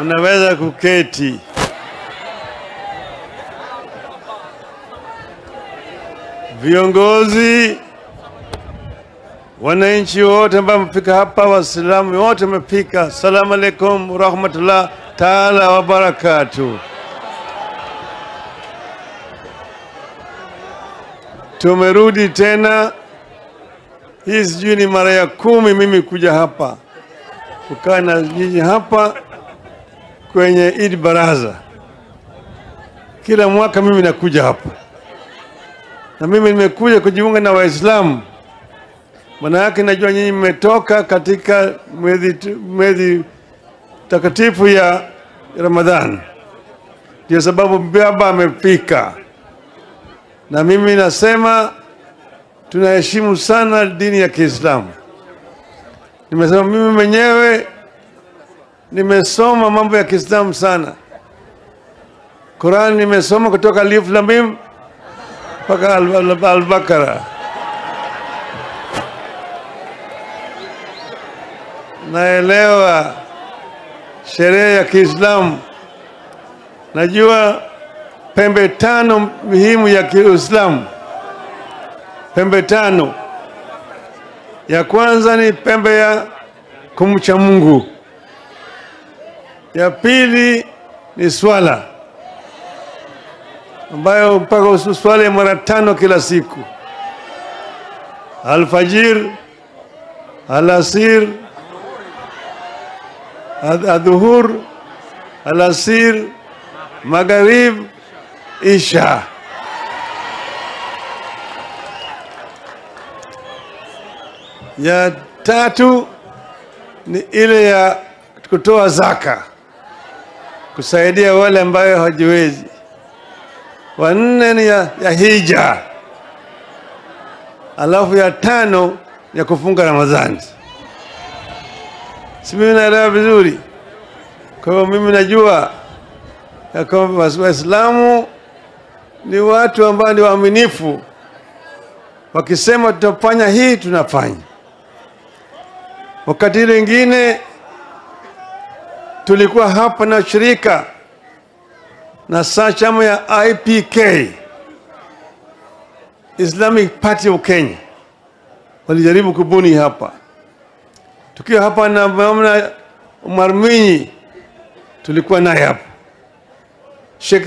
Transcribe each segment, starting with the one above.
Mnaweza kuketi. Viongozi, wananchi wote ambao mmefika hapa, Waislamu wote mmefika, salamu alaikum rahmatullah taala wa barakatuh. Tumerudi tena, hii sijui ni mara ya 10 mimi kuja hapa kukaa na nyinyi hapa kwenye Eid Baraza. Kila mwaka mimi nakuja hapa, na mimi nimekuja kujiunga na Waislamu. Maana yake najua nyinyi mmetoka katika mwezi takatifu ya Ramadhan, ndio sababu baba amefika. Na mimi nasema tunaheshimu sana dini ya Kiislamu. Nimesema mimi mwenyewe nimesoma mambo ya Kiislamu sana. Quran nimesoma kutoka Alif Lam Mim mpaka Al-Baqara. Naelewa sheria ya Kiislamu. Najua pembe 5 muhimu ya Kiislamu. Pembe 5. Ya kwanza ni pembe ya kumcha Mungu. Ya pili ni swala, ambayo mpaka uswali mara 5 kila siku. Alfajir, alasir, adhuhur, alasir, magharib, isha. Ya tatu ni ile ya kutoa zaka, kusaidia wale ambao hawajiwezi. Wa nne ni ya hija. Alafu ya 5 ya kufunga Ramadhani. Si mimi naelewa vizuri? Kwa hiyo mimi najua ya kwamba Waislamu ni watu ambao ni waaminifu. Wakisema tutafanya hii, tunafanya. Wakati mwingine tulikuwa hapa na shirika na saa chama ya IPK, Islamic Party of Kenya, walijaribu kubuni hapa. Tukiwa hapa na Maulana Umar Mwinyi tulikuwa naye hapa. Sheikh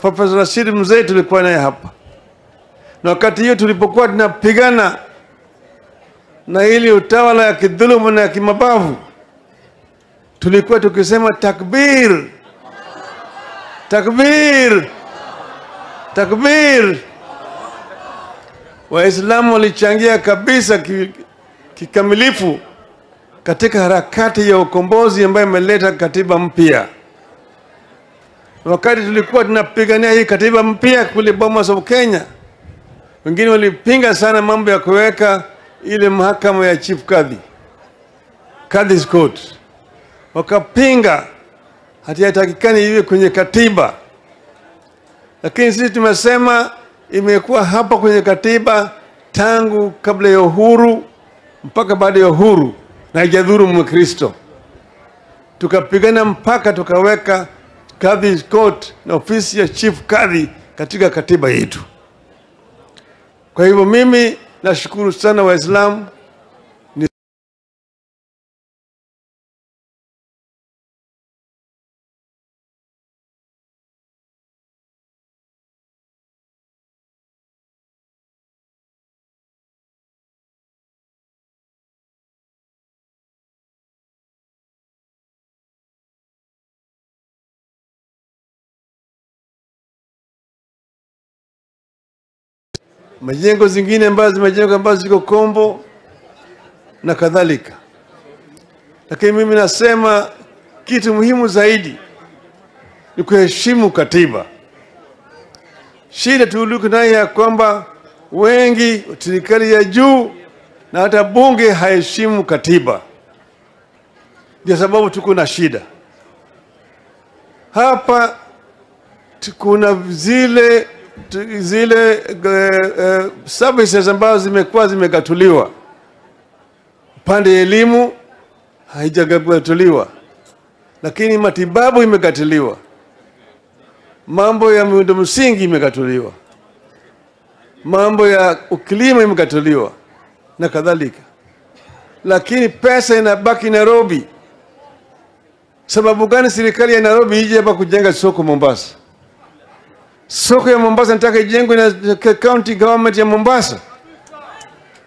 Professor Rashid Mzee tulikuwa naye hapa. Na wakati hiyo tulipokuwa tunapigana na ili utawala ya kidhulumu na ya kimabavu, tulikuwa tukisema takbir, takbir, takbir. Waislamu walichangia kabisa kikamilifu katika harakati ya ukombozi ambayo imeleta katiba mpya. Wakati tulikuwa tunapigania hii katiba mpya kule Bomas of Kenya, wengine walipinga sana mambo ya kuweka ile mahakama ya Chief Kadhi, Kadhi's Court. Wakapinga hati haitakikani iwe kwenye katiba. Lakini sisi tumesema imekuwa hapa kwenye katiba tangu kabla ya uhuru mpaka baada ya uhuru, na haijadhuru Mkristo. Tukapigana mpaka tukaweka Kadhi's Court na ofisi ya Chief Kadhi katika katiba yetu. Kwa hivyo mimi nashukuru sana Waislamu. Majengo zingine ambazo zimejengwa ambazo ziko Kombo na kadhalika. Lakini mimi nasema kitu muhimu zaidi ni kuheshimu katiba. Shida tuliko nayo ya kwamba wengi serikali ya juu na hata bunge haheshimu katiba. Ndio sababu tuko na shida. Hapa kuna zile services ambazo zimekuwa zimegatuliwa. Upande elimu haijagatuliwa. Lakini matibabu imekatiliwa, mambo ya miundo msingi imekatiliwa, mambo ya ukulima imekatiliwa na kadhalika. Lakini pesa inabaki Nairobi. Sababu gani serikali ya Nairobi ije hapa kujenga soko Mombasa? Soko ya Mombasa nataka ijengwe na county government ya Mombasa.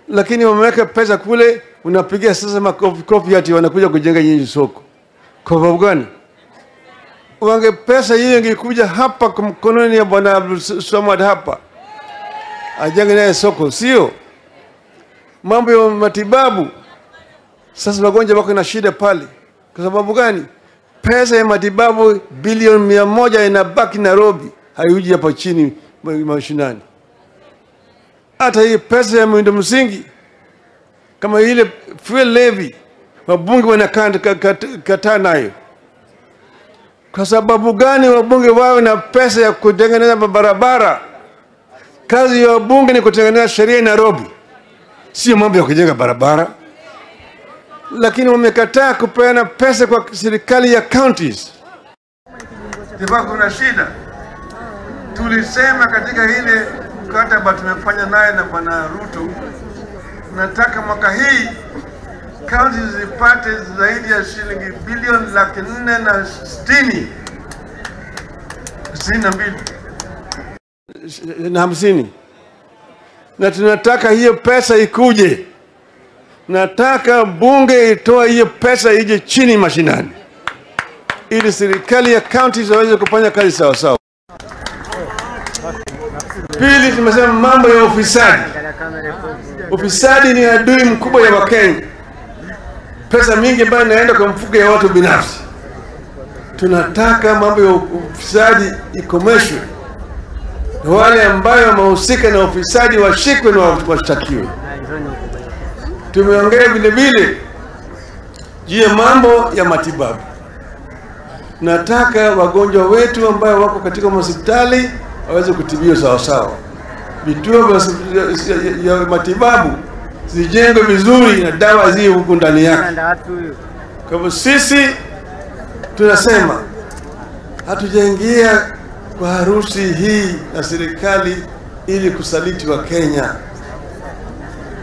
Lakini wameweka pesa kule, unapiga sasa makofi kofi ati wanakuja kujenga nyinyi soko. Kwa sababu gani? Wange pesa hiyo ingekuja hapa kwa mkononi ya Bwana Abdul Samad hapa, ajenge naye soko, sio? Mambo ya matibabu, sasa wagonjwa wako na shida pale. Kwa sababu gani? Pesa ya matibabu bilioni 100 inabaki Nairobi, haiuji hapa chini mashinani. Hata hii pesa ya miundo msingi kama ile fuel levy, wabunge wanakataa nayo. Kwa sababu gani wabunge wawe na pesa ya kutengeneza barabara? Kazi ya wabunge ni kutengeneza sheria Nairobi, sio mambo ya kujenga barabara. Lakini wamekataa kupeana pesa kwa serikali ya counties. Ndipo kuna shida. Tulisema katika ile mkataba tumefanya naye na Bwana Ruto, nataka mwaka hii counties zipate zaidi ya shilingi bilioni 460, 62 na 50. Na tunataka hiyo pesa ikuje. Nataka bunge itoe hiyo pesa ije chini mashinani, ili serikali ya counties waweze kufanya kazi sawa sawa. Pili, tumesema mambo ya ufisadi. Ufisadi ni adui mkubwa ya Wakenya. Pesa mingi ambayo inaenda kwa mfuko ya watu binafsi. Tunataka mambo ya ufisadi ikomeshwe. Wale ambao wamehusika na ufisadi washikwe na washtakiwe. Tumeongea vile vile juu ya mambo ya matibabu. Nataka wagonjwa wetu ambao wako katika hospitali waweze kutibiwa sawa sawa. Vituo vya matibabu zijengwe vizuri na dawa ziwe huko ndani yake. Kwa hivyo sisi tunasema hatujaingia kwa harusi hii na serikali ili kusaliti wa Kenya.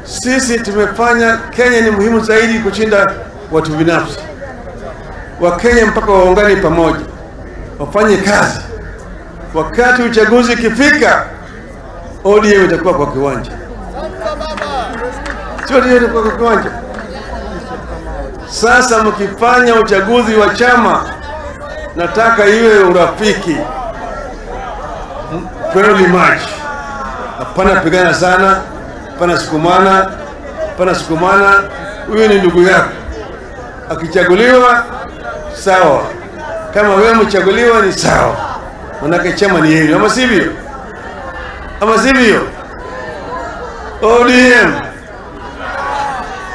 Sisi tumefanya Kenya ni muhimu zaidi kushinda watu binafsi. Wa Kenya mpaka waungane pamoja, wafanye kazi. Wakati uchaguzi ikifika, ODM itakuwa kwa kiwanja. Sio ODM itakuwa kwa kiwanja. Sasa mkifanya uchaguzi wa chama, nataka iwe urafiki, friendly match. Hapana pigana sana, hapana sukumana, hapana sukumana. Huyu ni ndugu yako. Akichaguliwa sawa, kama wewe mchaguliwa ni sawa. Manake chama ni yenu, ama sivyo? Ama sivyo? ODM,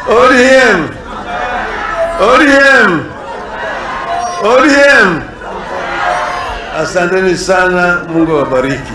ODM, ODM, ODM. Asanteni sana, Mungu awabariki.